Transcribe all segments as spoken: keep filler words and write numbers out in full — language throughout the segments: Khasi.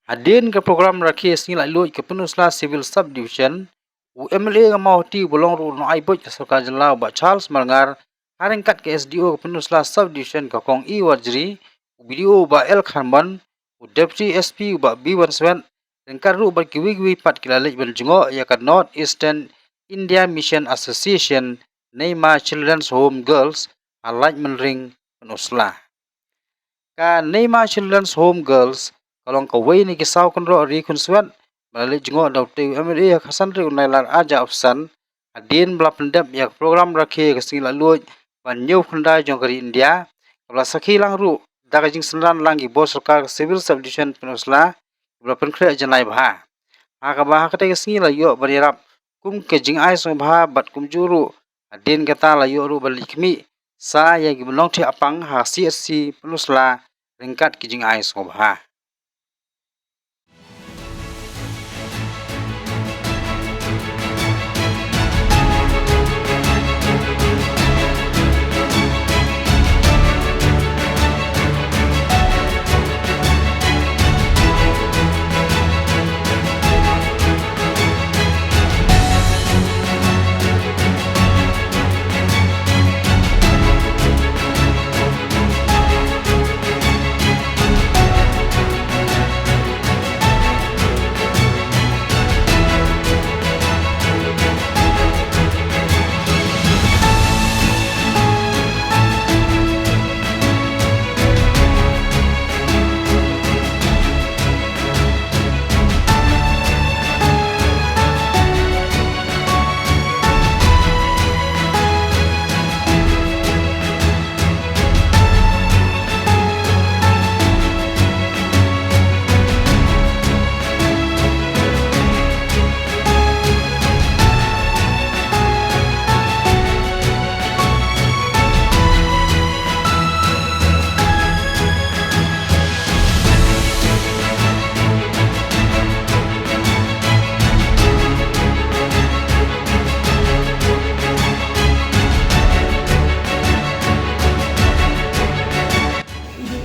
Hadien ka program rakhe sngi laitluid ka Pynursla Civil Subdivision, u M L A ka Mawhati uba long ruh u nongai buit ka sorkar jylla u Bah Charles Marngar, ha ryngkat ka S D O ka Pynursla Subdivision ka Kong E Warjri, u B D O u Bah L Kharmon, u Deputy S P u Bah B Wanswet, ryngkat ruh bad kiwei kiwei pat ki la leit ban jngoh ïa ka North Eastern India Mission Association Neima Children's Home Girls ha Laitumynring, Pynursla. Ka Neima Children's Home Girls ka long kawei na ki saw kynroh ri khunswet ba la leit jngoh da utei u M L A ha ka san tarik u Nailar arhajar arphew san, hadien ba la pyndep ïa ka program rakhe ka sngi laitluid ba hynñiewphew khyndai jong ka ri India, kaba la sakhi lang ruh da ka jingsynran lang ki bor sorkar ka Civil Subdivision Pynursla, kaba la pynkhreh janai bha. Ha kaba ha katei ka sngi la ïoh ban ïarap kum ka jingai sngewbha bad kumjuh ruh hadien kata la ïoh ruh ban leit khmih sa ïa kiba nongthiah pang ha C H C Pynursla ryngkat ki jingai sngewbha.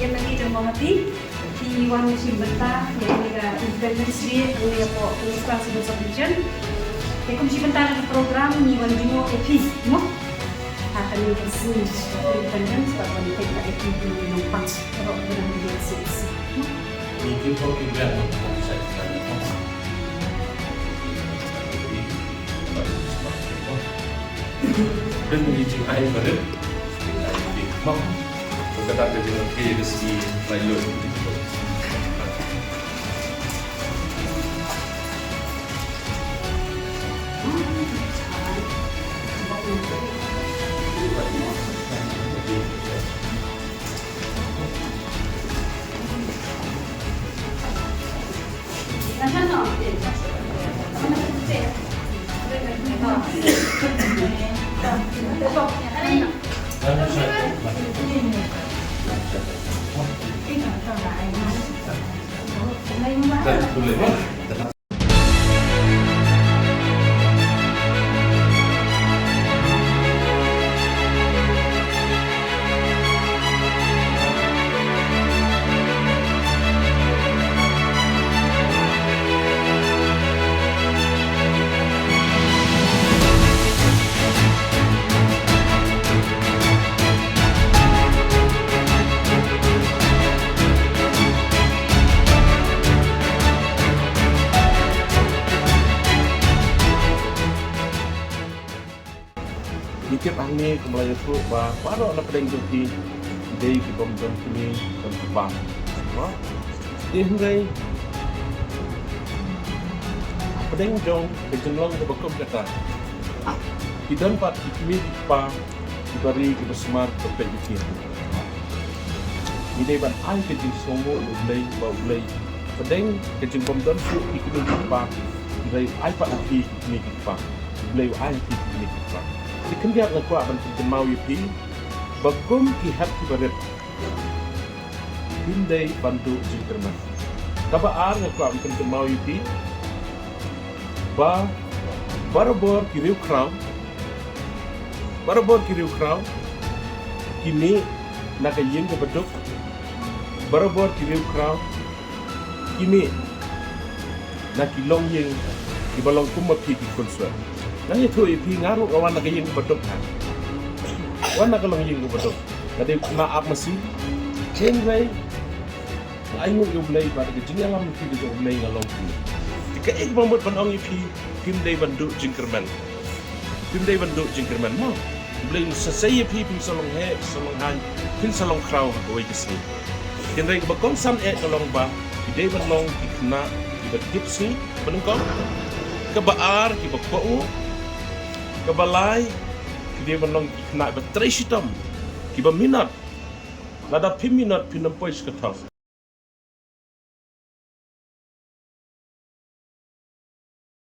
Ïa ka dei ka Mawhati, ki wan shim bynta ïa kane ka Independence Day hangne hapoh Pynursla Civil Subdivision. Te kum shim bynta na ka program ngi wan jngoh ïa phi mo ha kane ka sngi Independence, bad wan peit ïa phi ki nongpang baroh ki nongpang. Ngi ki pok ki brand nongpang sa ki brand nongpang. Pynban ki jingai barit. Pynban ki pok. Pynban ka jingai ki sngi laitluid. Ngi tip hangne kumba la ïathuh ba baroh na pdeng jong phi ki dei ki bym don kmie don kpa. Mo? Te hynrei hapdeng jong ka jinglong kaba kum kata, ki don pat ki kmie ki kpa kiba ri kiba sumar kiba peit ïa ki. Ngi dei ban ai ka jingsngewnguh ïa U Blei ba U Blei hapdeng ka jingbym don shuh ki kmie ki kpa, U Blei u ai pat ïa phi ki kmie ki kpa. U Blei u ai ïa phi ki kmie ki kpa. Te khyndiat nga kwah ban pynkynmaw ïa phi ba kum ki hep kiba rit, phim dei ban duh jingkyrmen. Kaba ar nga kwah ban pynkynmaw ïa phi ba barabor ki riewkhraw, barabor ki riewkhraw ki mih na ka ïing kaba duk, barabor ki riewkhraw ki mih na ki longïing kiba long kum ma phi ki khun swer. Nga ïathuh ïa phi, nga ruh nga wan na ka ïing kaba duk ha. Wan na ka longïing kaba duk. Nga dei u khynnah ap masi. Hynrei nga ainguh ïa U Blei ba da ka jingïalam ïa phi da ka jong U Blei nga long phi. Te kaei kaba mut ban ong ïa phi, phim dei ban duh jingkyrmen. Phim dei ban duh jingkyrmen mo. U Blei un sa sei ïa phi, phin sa long heh, phin sa long haiñ, phin sa long khraw ha kawei ka sngi. Hynrei kaba kongsan eh ka long ba phi dei ban long ki khynnah kiba tipsngi, ba nyngkong. Kaba ar, kiba kohnguh. Kaba lai, phi dei ban long ki khynnah ba trei shitom, kiba minot. Lada phim minot, phin ym poi sha ka thong.